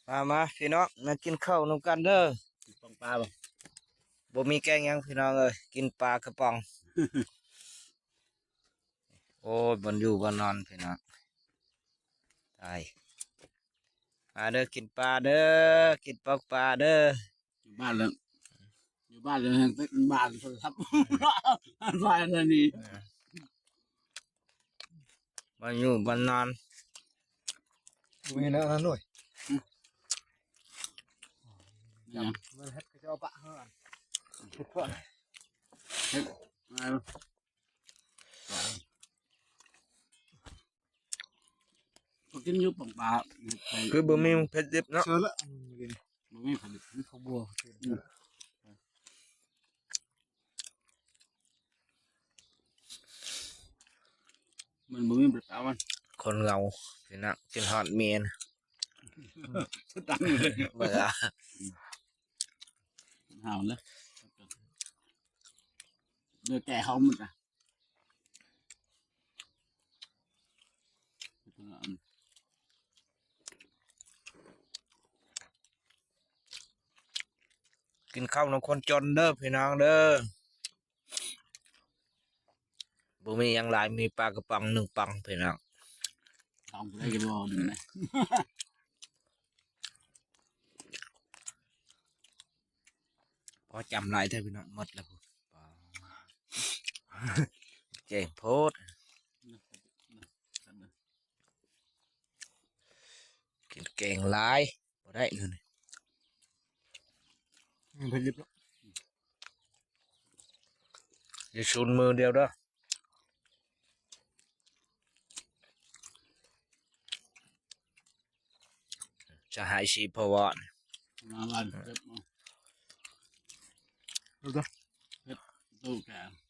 ມາ ມາພີ່ນ້ອງ ມາກິນເຂົ້ານຳກັນເດີ. ກິນປອງປາບໍ່? ບໍ່ມີແກງຫຍັງພີ່ນ້ອງເອີຍ ກິນປາກະປ໋ອງ. ໂອ້ຍ ບ່ອນຢູ່ບ່ອນນອນພີ່ນ້ອງ ຕາຍ. ມາເດີ ກິນປາເດີ ກິນປອງປາເດີ. ຢູ່ບ້ານແລ້ວ ຢູ່ບ້ານແລ້ວແຮ່ງຕິດບ້ານໂທລະສັບ ອັນໄວອັນນີ້ ເອີ ບ້ານຢູ່ບ້ານນອນ. ບໍ່ມີແນວນັ້ນເວີຍ ຫຍັງ? ມັນເຮັດກະເຈົ້າປະເຮືອນ ເຮັດເພື່ອ ເຮັດ ກໍກິນຢູ່ປອງປາ ຄືບໍ່ມີເຜັດດິບເນາະ ເຊີນລະ ບໍ່ມີເຜັດດິບ ເຂົາບົວ ມັນບໍ່ມີປາກາມັນ ຄົນເຫງົາ ພີ່ນ້ອງ ຄິດຮອດເມຍນະ ສະຕັງເລີຍ ເບື່ອ ຫາວເລີຍ ເຫຼືອແກ່ເຮົາໝົດນະ. ກິນເຂົ້ານຳຄົນຈົນເດີພີ່ນ້ອງເດີ ບໍ່ມີຫຍັງຫຼາຍ ມີປາກະປ໋ອງໜຶ່ງປ໋ອງພີ່ນ້ອງ ເອົາໄດ້ບໍ່ ພໍຈຳຫຼາຍແທ້ພີ່ນ້ອງ ໝົດແລ້ວ ແກງໂພດ ກິນແກງຫຼາຍບໍ່ໄດ້ເລີຍ ອືມ ເຜັດດິບເນາະ ຢ່າຊຸນມືດຽວເດີ. ສະຫາຍສີພະວອນ ມາບ້ານເກັບມາ ເອົາເດີ ເຮັດຕູ້ແກ